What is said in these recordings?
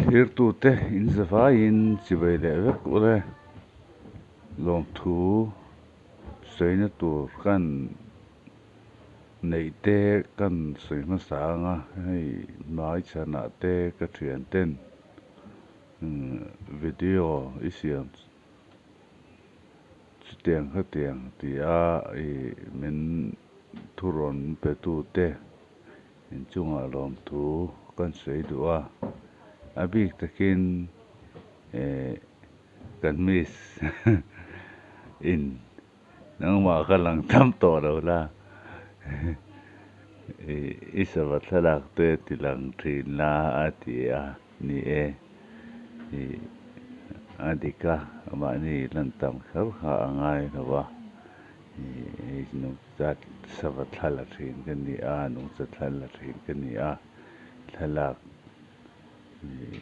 Thirtute in zavaiin chibai leh vek ule lawmthu sawina tur kan neih te kan sawi hmasa ang a, hei hmai chhanah te ka thian ten video i siam chutiang khatiang ti a ih min thurawn pe tute inchungah lawmthu kan sawi duh a, a bik takin eh kan miss in nangmah kha lang tam tawh lo la ih i sava thlalak te ti lang thin la a ti a ni e ih a dik a mahni lan tam kher kha a ngai lo a ih nungcha sava thla la thin ka ni a nungcha thla la thin ka ni a thlalak ih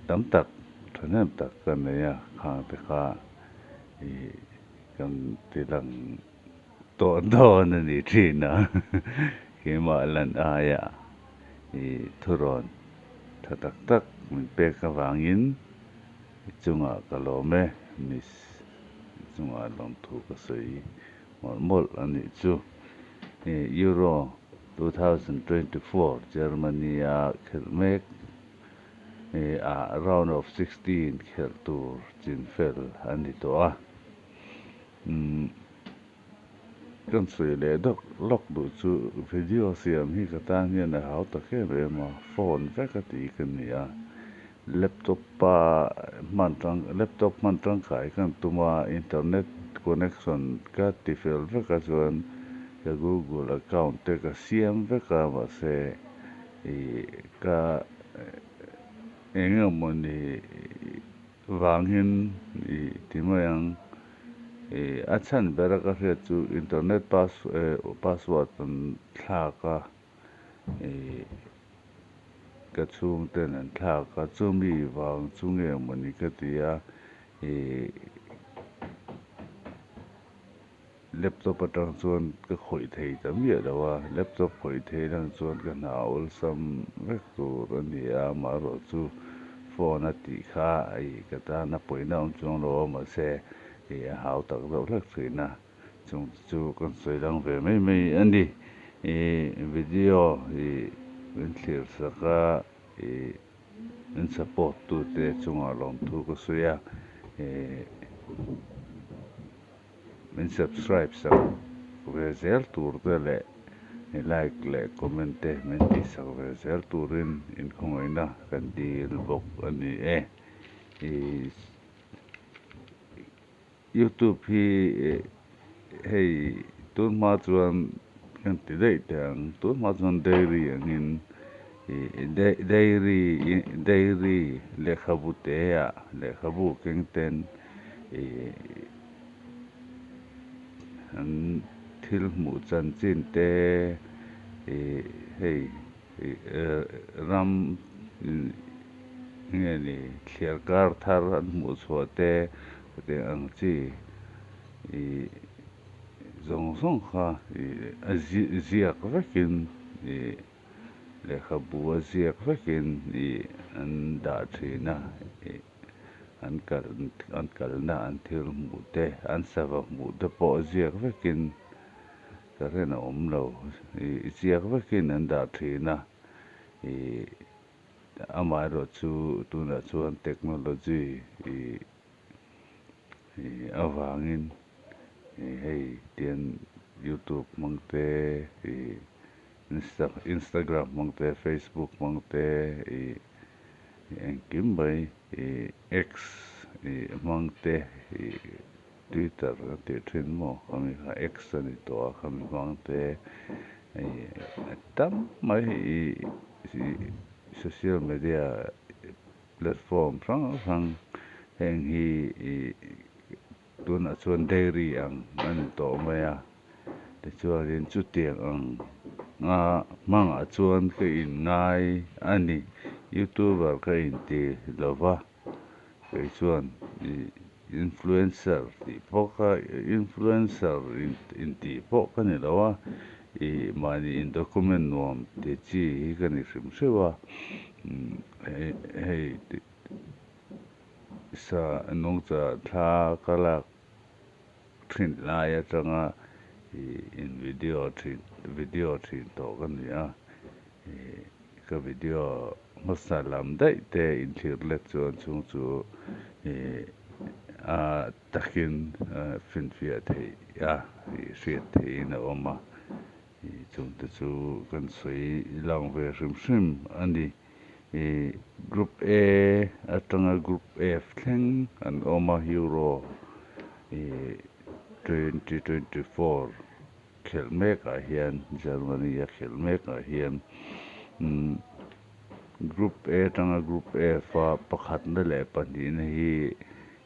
tam tak thahnem tak ka nei a khang te kha ih kan ti lang tawh dawn a ni thin a keimah lan aia ih thurawn tha tak tak min pek avangin i chungah ka lawm e miss i chungah lawmthu ka sawi mawlh mawlh a nih chu. Euro 2024 Germany a khelh mek ah round of 16 khelh tur chin fel a ni tawh a. Kan sawi leh dawk lawk duh chu video siam hi ka tan hian a hau tak em em a, phone vek a ti ka ni a, laptop a hman tang laptop hman tangkai kan tum a, internet connection ka ti fel vek a chuan ka google account te ka siam vek a mahse ih ka eng emawni vangin ih ti mai ang ih a chhan bera ka hriat chu internet pass eh password an thlak a ih ka chhungten an thlak a chumi vang chu nge mawni ka ti a ih laptop atang chuan ka khawih thei ta miah lo a laptop khawih thei lang chuan ka hna awlsam vek tur a ni a amaherawh chu phone a tih kha ih ka tana pawihna awm chuang lo a mahse ih a hau tak deuh hlek thin a chung chu kan sawi lang ve mai mai a ni ih video ih min thlir sak a ih min support tute chungah lawmthu ka sawi a ih. Min subscribe sak ve zel tur te leh like leh comment te min tih sak ve zel turin inkhawngaihna kan dil bawk a ni e. Ih youtube hi hei tun hma chuan kan ti daih teh ang tun hma chuan dairy angin ih dairy dairy lehkhabu te ah lehkhabu keng ten ih an thil hmuh chanchin te ih hei ih ram nge ni thliar kar thar an hmuh chhuah te hetiang ang chi ih zawng zawng kha ih a ziak vekin ih lehkhabu a ziak vekin ih an dah thin a ih. An kal an kalna an thil hmuh te an sava hmuh te pawh ziak vekin ka rin a awm lo ih ziak vekin an dah thin a ih amaherawh chu tunah chuan technology ih ih avangin ih hei tian youtube hmang te ih instagram hmang te facebook hmang te ih. Engkim mai ih X ih hmang te ih Twitter a tih thin maw khami kha X a ni tawh a khami hmang te ih tam mai ih ih social media platform hrang hrang heng hi ih tunah chuan dairy ang a ni tawh mai a tichuanin chutiang ang a hmangah chuan ka inngai a ni youtuber ka inti lova kei chuan ih influencer tih pawh kha influencer intih pawh ka ni lo a ih mahni in document nuam ti chi hi ka ni hrim hrim a. Hei sa nungcha thla ka lak thin lai atanga ih in video thin video thin tawh ka ni a ih ka video hmasa lam daih te inthlir let chuan chung chu ih a takin finfiah theih a ih hriat theihin a awm a ih chungte chu kan sawi lang ve hrim hrim a ni. Ih group A atanga group F thleng an awm a Euro ih 2024 khelh mekah hian Germany a khelh mekah hian umm group A atanga group F a pakhatna leh pahnihna hi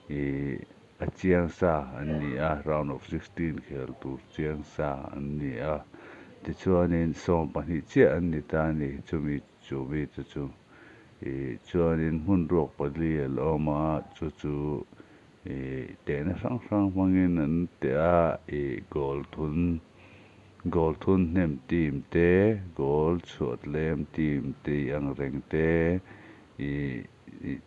ih a chiang sa an ni a round of 16 khel tur chiang sa an ni a tichuanin 12 chiah an ni ta a ni chumi Chu mi te chu ih chuanin hmun ruak pali a la awm a, chu chu ih tehna hrang hrang hmangin an teh a, ih goal thun goal thun hnem team te, goal chhuah tlem team tih ang reng te ih ih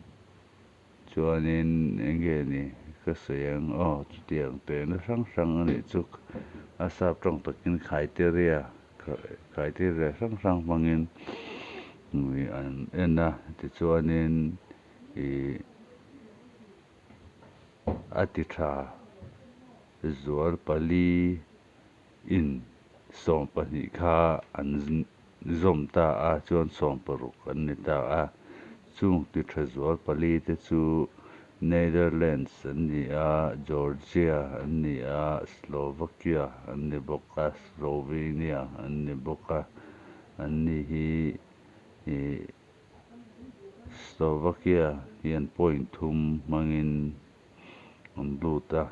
chuanin eng nge ni ka sawi ang aw chutiang tehna hrang hrang a nih chu a sap tawng takin criteria Criteria hrang hrang hmangin an en a, tichuanin ih a ti tha zual pali in 12 kha an zawm ta a, chuan 16 an ni ta a, chung ti tha zual pali te chu Netherlands an ni a, Georgia an ni a, Slovakia an ni bawk a, Slovenia an ni bawk a, an ni hi ih Slovakia hian point thum hmangin an lut a,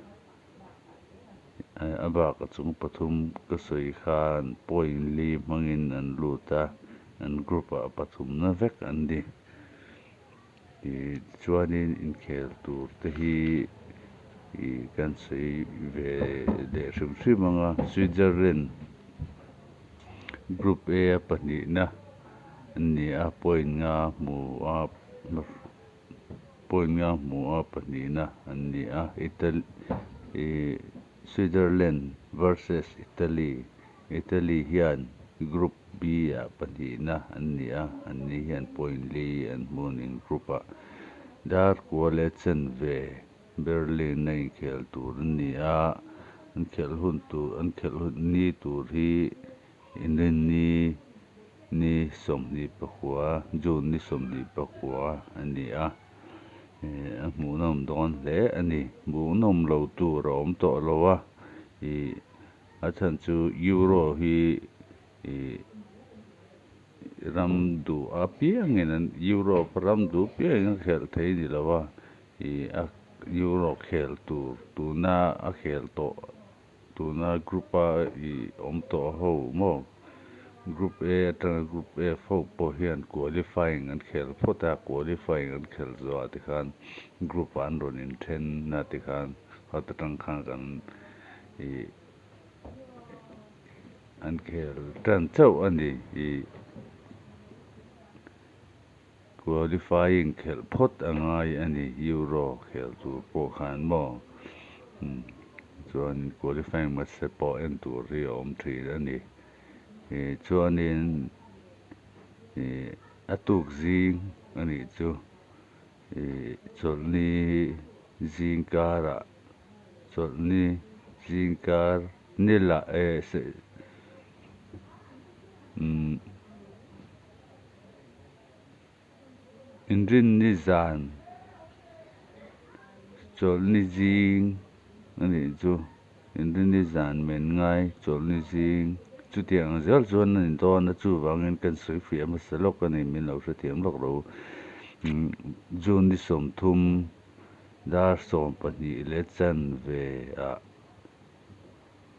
a bak a chung pathum ka sawi khan point li hmangin an lut a, an group ah pathumna vek an ni. Tichuanin inkhel tur te hi ih kan sawi ve leh hrim hrim ang a, Switzerland Group A a pahnihna an ni a, point nga hmu a point nga hmu a pahnihna an ni a, Italy ih Switzerland versus Italy, Italy hian Group B-ah pahnihna an ni a, anni hian point li an hmu a ni group-ah. Dar kua leh chanve Berlin a inkhel tur an ni a, an khelh hun tur an khelh hun ni tur hi Inrinni ni 24 June ni 24 a ni a, a hmuhnawm dawn hle a ni. Hmuhnawm lo tur a awm tawh lo a, ih A chhan chu Euro hi ih ram duh apiangin an Europe ram duh apiangin a khelh thei ni lo a, ih a Euro khel tur tuna a khel tawh tuna group a ih awm tawh ho maw group A atanga group F ho pawh hian qualifying an khel phawt a, qualifying an khelh zawhah te khan group ah an rawn inthen na te khan khawt atang khan kan ih an khel tan chauh a ni ih qualifying khelh phawt a ngai a ni Euro khel tur pawh khan maw umm chuan qualifying match te pawh en tur hi a awm thin a ni ih chuanin ih a tuk zing a nih chu ih chawlhni zing karah. Chawlhni zingkar ni lah e umm inrinni zan chawlhni zing a nih chu inrinni zan men ngai chawlhni zing chutiang ang zel chuan a ni dawn a chuvangin kan sawi fiah hmasa lawk a ni min lo hrethiam lawk lo June ni 30. Dar 12:15 ah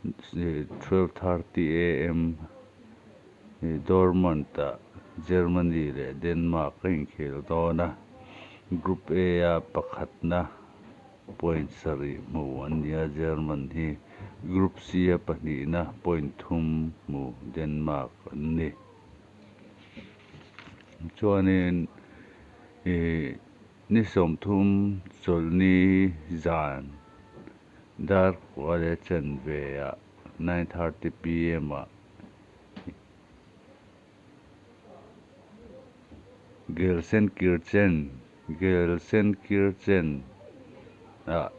12:30 am Dortmund ah Germany leh Denmark a inkhel dawn a, Group A a pakhatna point 7 hmu an ni a, German hi Group C a pahnihna point 3 hmu Denmark an ni. Chuanin. Ih ni sawmthum chawlhni zan dar kua leh chanve ah 9:30 pm ah Gelsenkirchen Gelsenkirchen ah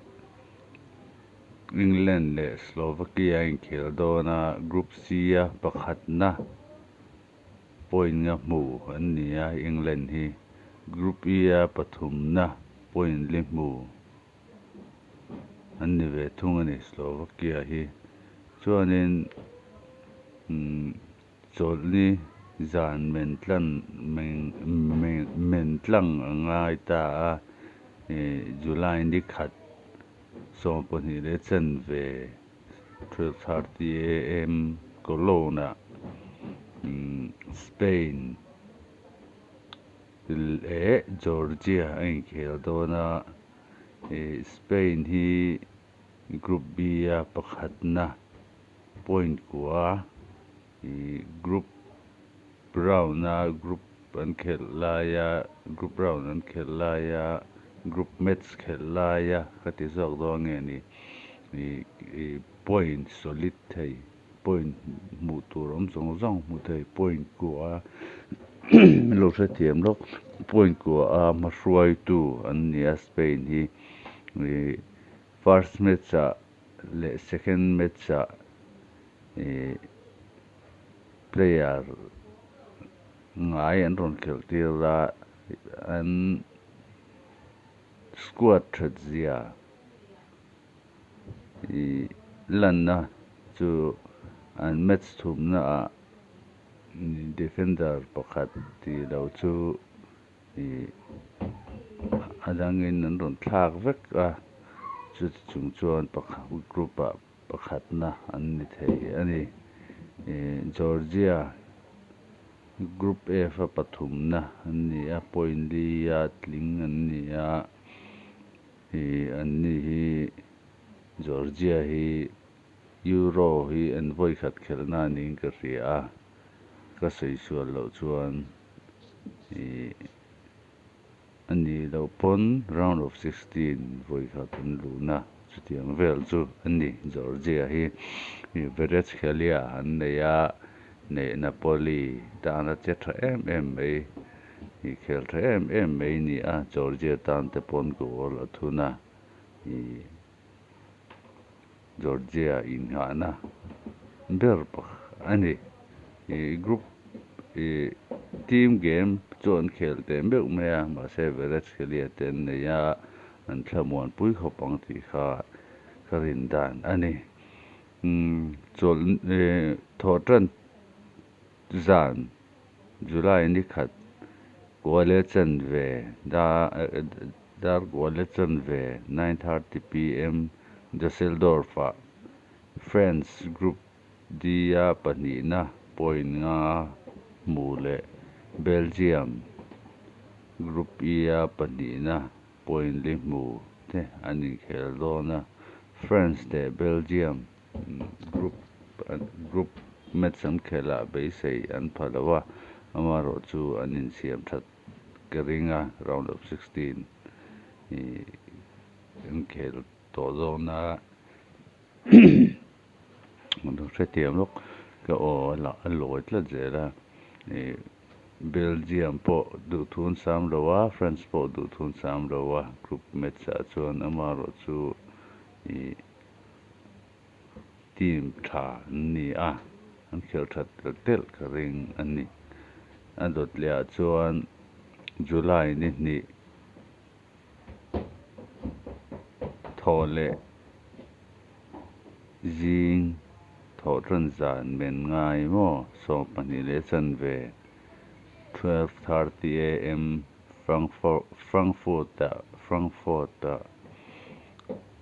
England leh Slovakia a inkhel dawn a, Group C a pakhatna point nga hmu an ni a, England hi Group E a pathumna point li hmu an ni ve thung a ni Slovakia hi. Chuanin umm chawlhni zan men tlan men tlang a ngai ta a, ih July ni khat 12 leh chanve 12:30 am Cologne ah Spain leh Georgia a inkhel dawn a, ih Spain hi Group B a pakhatna point kua ih group round a group an khelh laia group round an khelh laia group match khelh laia ka ti zawk dawn nge ni ih ih point solid thei point hmuh tur awm zawng zawng hmu thei point kua min lo hrethiam lawk point kua a hmahruaitu an ni a Spain hi ih first match ah leh second match ah ih player ngai an rawn khelh tir a an squad that zia ih lanna chu an match thumna ah defender pakhat tih loh chu ih a dangin an rawn thlak vek a chuti chung chuan pakhat group ah pakhatna an ni thei a ni ih Georgia group F a pathumna an ni a point li a tling an ni a ih an ni hi Georgia hi Euro hi an vawikhat khelhna niin ka hria a ka sawi sual loh chuan ih a ni loh pawn round of 16 vawikhat an luhna chutiang vel chu a ni Georgia hi ih Kvaratskhelia an nei a neih Napoli tan a che tha em em mai ih khel tha em em mai a ni a Georgia tan te pawn goal a thun a ih Georgia inghahna ber pakhat a ni ih group ih team game chu an khel teh meuh mai a mahse Kvaratskhelia te an nei a an thlamuan pui khawp ang tih kha ka rin dan a ni umm chawlh eh thawh tan zan July ni khat kua leh chanve dar kua leh chanve 9:30 pm Dusseldorf ah France Group D a pahnihna point nga hmu leh Belgium Group E a pahnihna point li hmu te an inkhel dawn a France leh Belgium group group match an khelh ah beisei an pha lo a amaherawh chu an insiam that ka ring a round of 16 ih an khel tawh dawn a hrethiam lawk ka aw a lawi tlat zel a ih Belgium pawh duhthun sam lo a France pawh duhthun sam lo a group match ah chuan amaherawh chu ih team tha an ni a an khelh that telh telh ka ring a ni a dawt leh ah chuan July ni hnih thaw leh zing thawh tan zan men ngai maw 12 leh chanve 12:30 am Frankfurt Frankfurt ah Frankfurt ah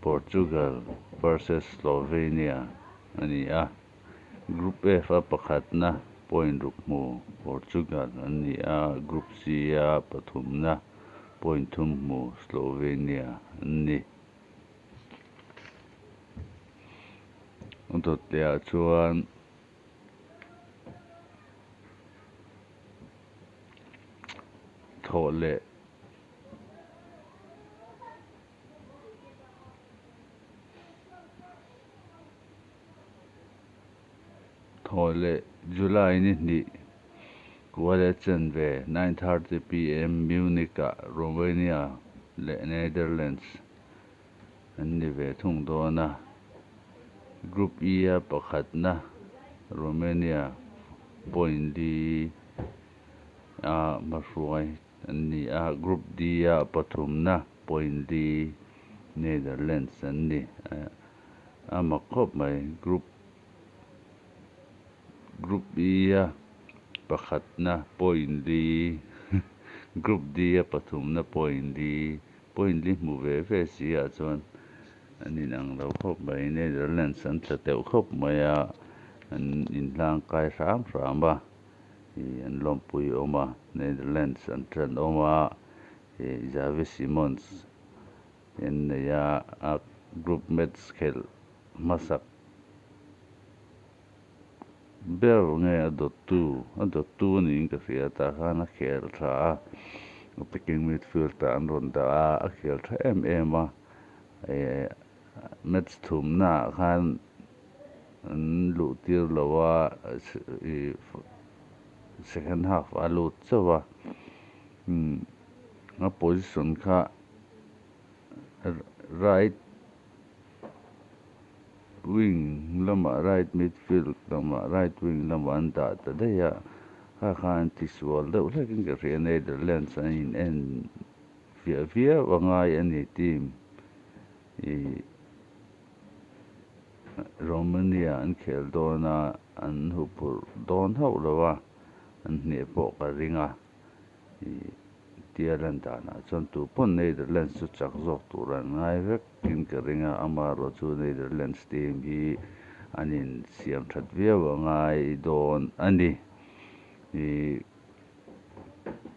Portugal versus Slovenia a ni a Group F a pakhatna point ruk hmu Portugal an ni a Group C a pathumna point thum hmu Slovenia an ni. A dawt leh ah chuan thawh leh. Thaw leh July ni hnih kua leh chanve, 9:30 pm, Munich-ah Romania leh Netherlands an ni ve thung dawn a. Group E-a pakhatna Romania point li a hmahruai an ni a, Group D-a pathumna point li Netherlands an ni. A mak khawp mai, Group Group E-a pakhatna point li, Group D-a pathumna point li, point li hmu ve ve si ah chuan an inang lo khawp mai. Netherlands an tla teuh khawp mai a, an inhlang kai hram hram a, ih an lawmpui awm a, Netherlands an tan awm a, ih Xavi Simons an nei a, a group match khelh hmasak ber nge a dawttu a dawttu a niin ka hria tah khan a khel tha a attacking midfield ah an rawn dah a a khel tha em em a eh match thumna ah khan an luh tir lo a ih second half a lut chauh a umm a position kha right wing lamah right midfield lamah right wing lamah an dah ta daih a kha khan an tisual deuh hlek in ka hria Netherlands an in en fiah viau a ngai a ni team ih Romania an khel dawn a an huphurh dawn hauh lo a an hneh pawh ka ring a ih. Tia lan danah chuan tu pawn Netherlands chu chak zawk tur an ngai vek in ka ring a, amaherawh chu Netherlands team hi an insiam that viau a ngai dawn a ni. Ih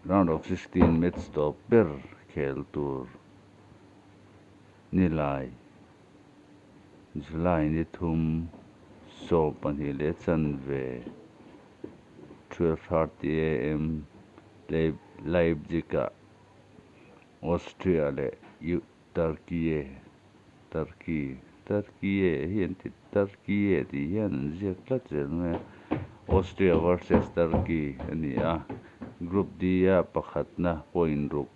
round of 16 match tawp ber khel tur ni lai July ni thum 12 leh chanve 12:30 am Leipzig-ah Austria leh Turkey Turkey Turkey hi an ti Turkey tih hian an ziak tlat zel mai a Austria versus Turkey a ni a Group D-a pakhatna point ruk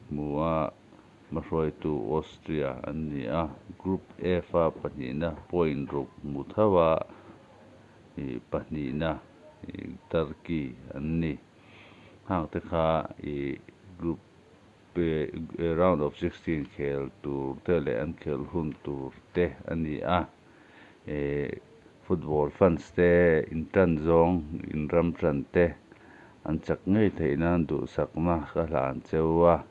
hmu a hmahruaitu Austria an ni a Group F-a pahnihna point ruk hmu tho a ih pahnihna ih Turkey an ni. Hang te kha ih group round of 16 khel tur te leh an khel hun tur te a ni a. Ih football fans te in tan zawng in ram tan te an chak ngei theih nan duhsakna ka hlan cheu a.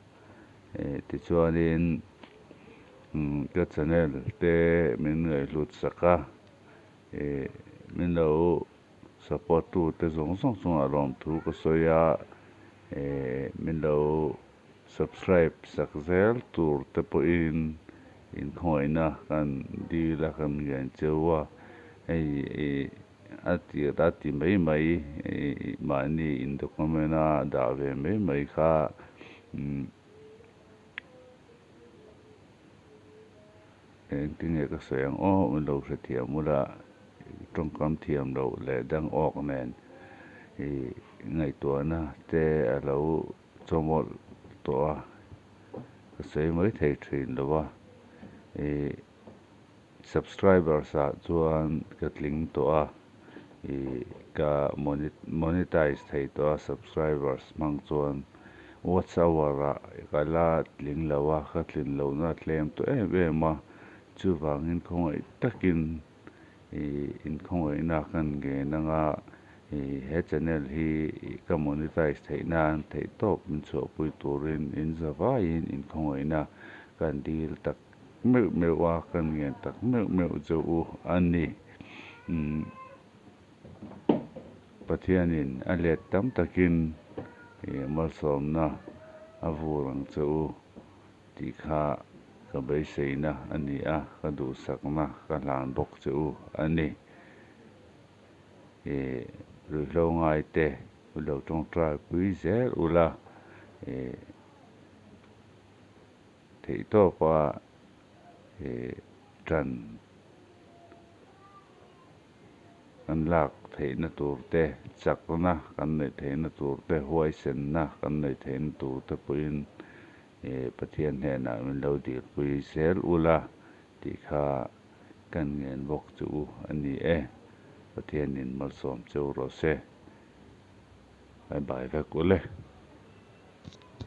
Ih tichuanin ka channel te min ngaihhlut sak a. Ih min lo support tu te zawng zawng chungah lawmthu ka sawi a, ih min lo subscribe sak zel tur te pawhin inkhawnghaihna kan dil a kan ngen cheu a, hei ih a tir a ti mai mai ih mahni in document a dah ve mai mai kha umm. Engtin nge ka sawi ang aw, min lo hrethiam ula, tawngkam thiam loh leh dang awk nen i ngaihtuahna te a lo chawmawlh tawh a, ka sawi mai thei thin lo a, i subscribers ah chuan ka tling tawh a, i ka monetize thei tawh a subscribers hmang chuan. Watch hour ah ka la tling lo a, ka tlin lohna a tlem tawh em em a, chuvangin khawngaih takin ih inkhawngaihna kan ngen anga ih he channel hi ka monetize theih nan theih tawp min chhuahpui turin in za vaiin inkhawngaihna kan dil tak meuh meuh a, kan ngen tak meuh meuh che u a ni. Umm. Pathianin a let tam takin malsawmna a vur ang che u tih kha ka beiseina a ni a, ka duhsakna ka hlan bawk che u a ni. Ruihhlo ngaite u lo tawngtai pui zel ula, theihtawpa tan. An lak theihna tur te, chakna kan neih theihna tur te, huaisenna kan neih theihna tur te pawhin Pathian hnenah min lo dilpui zel ula tih kha kan ngen bawk chu u a ni e. Pathianin malsawm cheu rawh se. Bye bye vek ule.